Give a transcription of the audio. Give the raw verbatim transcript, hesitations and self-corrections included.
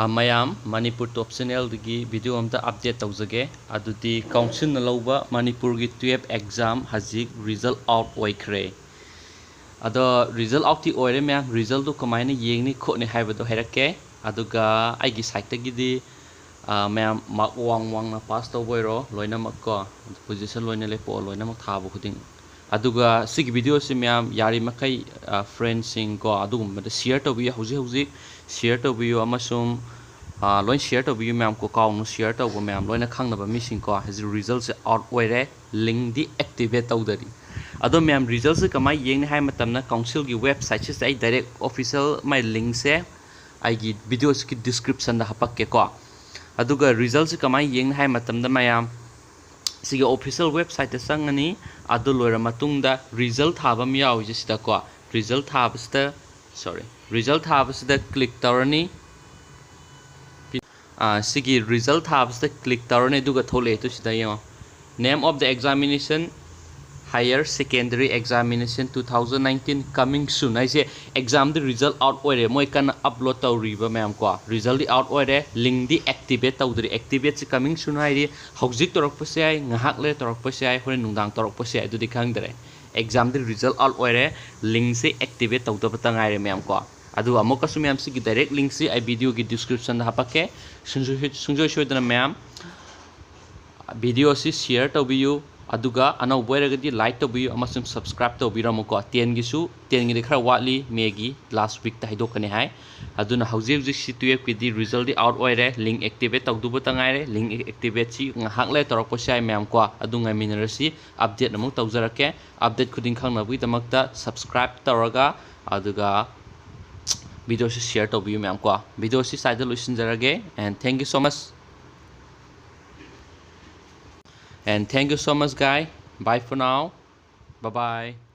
ꯃꯌꯥꯝ, ꯃꯅꯤꯄꯨꯔ ꯇꯣꯞ ꯆꯦꯅꯦꯜꯗꯒꯤ ꯚꯤꯗꯤꯑꯣ ꯑꯝꯇ ꯑꯞꯗꯦꯠ ꯇꯧꯖꯒꯦ꯫ ꯑꯗꯨꯗꯤ ꯀꯥꯎꯟꯁꯤꯜꯅ ꯂꯧꯕ ꯃꯅꯤꯄꯨꯔꯒꯤ ꯇꯨꯌꯦꯜꯞ ꯑꯦꯛꯖꯥꯝ ꯍꯧꯖꯤꯛ ꯔꯤꯖꯜ ꯑꯥꯎꯠ ꯑꯣꯏꯈ꯭ꯔꯦ꯫ ꯑꯗꯣ ꯔꯤꯖꯜ ꯑꯥꯎꯠꯇꯤ ꯑꯣꯏꯔꯦ ꯃꯌꯥꯝ, ꯔꯤꯖꯜꯗꯨ ꯀꯃꯥꯏꯅ ꯌꯦꯡꯅꯤ ꯈꯣꯠꯅꯤ ꯍꯥꯏꯕꯗꯣ ꯍꯥꯏꯔꯛꯀꯦ꯫ ꯑꯗꯨꯒ ꯑꯩꯒꯤ ꯁꯥꯏꯠꯇꯒꯤꯗꯤ, ꯑ, ꯃꯌꯥꯝ ꯃꯥꯔꯛ ꯋꯥꯡ ꯋꯥꯡꯅ ꯄꯥꯁ ꯇꯧꯕ ꯑꯣꯏꯔꯣ ꯂꯣꯏꯅꯃꯛ ꯀꯣ, ꯄꯣꯖꯤꯁꯟ ꯂꯣꯏꯅ ꯂꯦꯞꯄꯛꯑꯣ ꯂꯣꯏꯅꯃꯛ ꯊꯥꯕ ꯈꯨꯗꯤꯡ꯫ ꯑꯗꯨꯒ ꯁꯤꯒꯤ ꯚꯤꯗꯤꯑꯣꯁꯤ ꯃꯌꯥꯝ ꯌꯥꯔꯤꯃꯈꯩ, ꯑ, ꯐ꯭ꯔꯦꯟꯁꯤꯡ ꯀꯣ ꯑꯗꯨꯒꯨꯝꯕꯗ ꯁꯤꯌꯔ ꯇꯧꯕꯤꯌꯨ, ꯍꯧꯖꯤꯛ ꯍꯧꯖꯤꯛ ꯁꯤꯌꯔ ꯇꯧꯕꯤꯌꯨ ꯑꯃꯁꯨꯡ, ꯑ, ꯂꯣꯏ ꯁꯤꯌꯔ ꯇꯧꯕꯤꯌꯨ ꯃꯌꯥꯝ ꯀꯣ, ꯀꯥꯎꯅ ꯁꯤꯌꯔ ꯇꯧꯕ ꯃꯌꯥꯝ ꯂꯣꯏꯅ ꯈꯪꯅꯕ ꯃꯤꯁꯤꯡ ꯀꯣ꯫ ꯍꯧꯖꯤꯛ ꯔꯤꯖꯜꯁꯦ ꯑꯥꯎꯠ ꯑꯣꯏꯔꯦ, ꯂꯤꯡꯗꯤ ꯑꯦꯛꯇꯤꯚꯦꯠ ꯇꯧꯗꯔꯤ꯫ ꯑꯗꯣ ꯃꯌꯥꯝ ꯔꯤꯖꯜꯁꯦ ꯀꯃꯥꯏꯅ ꯌꯦꯡꯅꯤ ꯍꯥꯏ ꯃꯇꯝꯗ ꯀꯥꯎꯟꯁꯤꯜꯒꯤ ꯋꯦꯕꯁꯥꯏꯠꯁꯤꯗ ꯑꯩ ꯗꯥꯏꯔꯦꯛ ꯑꯣꯐꯤꯁꯤꯌꯦꯜ ꯃꯥꯏ ꯂꯤꯡꯁꯦ ꯑꯩꯒꯤ ꯚꯤꯗꯤꯑꯣꯁꯤꯒꯤ ꯗꯤꯁꯀ꯭ꯔꯤꯞꯁꯟꯗ ꯍꯥꯄꯛꯀꯦꯀꯣ꯫ ꯑꯗꯨꯒ ꯔꯤꯖꯜꯁꯤ ꯀꯃꯥꯏꯅ ꯌꯦꯡꯅꯤ ꯍꯥꯏ ꯃꯇꯝꯗ ꯃꯌꯥꯝ ꯁꯤꯒꯤ ꯑꯣꯐꯤꯁꯤꯌꯦꯜ ꯋꯦꯕꯁꯥꯏꯠꯇ ꯆꯪꯉꯅꯤ꯫ ꯑꯗꯨ ꯂꯣꯏꯔ ꯃꯇꯨꯡꯗ ꯔꯤꯖꯜ ꯊꯥꯕ ꯑꯃ ꯌꯥꯎꯔꯤꯁꯦ ꯁꯤꯗꯀꯣ, ꯔꯤꯖꯜ ꯊꯥꯕꯁꯤꯗ, ꯁꯣꯔꯤ, ꯔꯤꯖꯜ ꯊꯥꯕꯁꯤꯗ ꯀ꯭ꯂꯤꯛ ꯇꯧꯔꯅꯤ꯫ ꯑꯥ, ꯁꯤꯒꯤ ꯔꯤꯖꯜ ꯊꯥꯕꯁꯤꯗ ꯀ꯭ꯂꯤꯛ ꯇꯧꯔꯅꯤ, ꯑꯗꯨꯒ ꯊꯣꯛꯂꯛꯑꯦ꯫ ꯑꯗꯨ ꯁꯤꯗ ꯌꯦꯡꯉꯣ, "Name of the examination, Higher Secondary Examination two thousand nineteen coming soon" ꯍꯥꯏꯁꯦ ꯑꯦꯛꯖꯥꯝꯗꯤ ꯔꯤꯖꯜ ꯑꯥꯎꯠ ꯑꯣꯏꯔꯦ, ꯃꯣꯏ ꯀꯟꯅ ꯑꯞꯂꯣꯗ ꯇꯧꯔꯤꯕ ꯃꯌꯥꯝ ꯀꯣ꯫ ꯔꯤꯖꯜꯗꯤ ꯑꯥꯎꯠ ꯑꯣꯏꯔꯦ, ꯂꯤꯡꯗꯤ ꯑꯦꯛꯇꯤꯚꯦꯠ ꯇꯧꯗ꯭ꯔꯤ꯫ ꯑꯦꯛꯇꯤꯚꯦꯠꯁꯤ coming soon ꯍꯥꯏꯗꯤ ꯍꯧꯖꯤꯛ ꯇꯧꯔꯛꯄꯁꯨ ꯌꯥꯏ, ꯉꯥꯏꯍꯥꯛ ꯂꯩꯔ ꯇꯧꯔꯛꯄꯁꯨ ꯌꯥꯏ, ꯍꯣꯔꯦꯟ ꯅꯨꯡꯗꯥꯡ ꯇꯧꯔꯛꯄꯁꯨ ꯌꯥꯏ, ꯑꯗꯨꯗꯤ ꯈꯪꯗ꯭ꯔꯦ꯫ ꯑꯦꯛꯖꯥꯝꯗꯤ ꯔꯤꯖꯜ ꯑꯥꯎꯠ ꯑꯣꯏꯔꯦ, ꯂꯤꯡꯁꯦ ꯑꯦꯛꯇꯤꯚꯦꯠ ꯇꯧꯗꯕꯇ ꯉꯥꯏꯔꯦ ꯃꯌꯥꯝ ꯀꯣ꯫ ꯑꯗꯨꯒ ꯑꯃꯨꯛꯀꯁꯨ ꯃꯌꯥꯝ ꯁꯤꯒꯤ ꯗꯥꯏꯔꯦꯛ ꯂꯤꯡꯁꯤ ꯑꯩ ꯚꯤꯗꯤꯑꯣꯒꯤ ꯗꯤꯁꯀ꯭ꯔꯤꯞꯁꯟꯗ ꯍꯥꯄꯛꯀꯦ꯫ ꯁꯨꯡꯁꯣꯏ ꯁꯨꯡꯁꯣꯏ ꯁꯣꯏꯗꯅ ꯃꯌꯥꯝ ꯚꯤꯗꯤꯑꯣ ꯑꯁꯤ ꯁꯤꯌꯔ ꯇꯧꯕꯤꯌꯨ, ꯑꯗꯨꯒ ꯑꯅꯧꯕ ꯑꯣꯏꯔꯒꯗꯤ ꯂꯥꯏꯛ ꯇꯧꯕꯤꯌꯨ ꯑꯃꯁꯨꯡ ꯁꯕꯁꯀ꯭ꯔꯥꯏꯕ ꯇꯧꯕꯤꯔꯝꯃꯨꯀꯣ꯫ ꯇꯦꯟꯒꯤꯁꯨ, ꯇꯦꯟꯒꯤꯗꯤ ꯈꯔ ꯋꯥꯠꯂꯤ, ꯃꯦꯒꯤ ꯂꯥꯁ ꯋꯤꯛꯇ ꯍꯥꯏꯗꯣꯛꯀꯅꯤ ꯍꯥꯏ꯫ ꯑꯗꯨꯅ ꯍꯧꯖꯤꯛ ꯍꯧꯖꯤꯛꯁꯤ ꯇꯨꯌꯦꯜꯞꯀꯤꯗꯤ ꯔꯤꯖꯜꯗꯤ ꯑꯥꯎꯠ ꯑꯣꯏꯔꯦ, ꯂꯤꯡ ꯑꯦꯛꯇꯤꯚꯦꯠ ꯇꯧꯗꯧꯕꯇ ꯉꯥꯏꯔꯦ꯫ ꯂꯤꯡ ꯑꯦꯛꯇꯤꯚꯦꯠꯁꯤ ꯉꯥꯏꯍꯥꯛ ꯂꯩꯔ ꯇꯧꯔꯛꯄꯁꯨ ꯌꯥꯏ ꯃꯌꯥꯝ ꯀꯣ꯫ ꯑꯗꯨ ꯉꯥꯏꯃꯤꯟꯅꯔꯁꯤ, ꯑꯞꯗꯦꯠ ꯑꯃꯨꯛ ꯇꯧꯖꯔꯛꯀꯦ꯫ ꯑꯞꯗꯦꯠ ꯈꯨꯗꯤꯡ ꯈꯪꯅꯕꯒꯤꯗꯃꯛꯇ ꯁꯕꯁꯀ꯭ꯔꯥꯏꯕ ꯇꯧꯔꯒ, ꯑꯗꯨꯒ ꯚꯤꯗꯤꯑꯣꯁꯤ ꯁꯤꯌꯔ ꯇꯧꯕꯤꯌꯨ ꯃꯌꯥꯝ ꯀꯣ꯫ ꯚꯤꯗꯤꯑꯣꯁꯤ ꯁ꯭ꯋꯥꯏꯗ ꯂꯣꯏꯁꯤꯟꯖꯔꯒꯦ꯫ And thank you so much. And thank you so much, guy. Bye for now. Bye bye.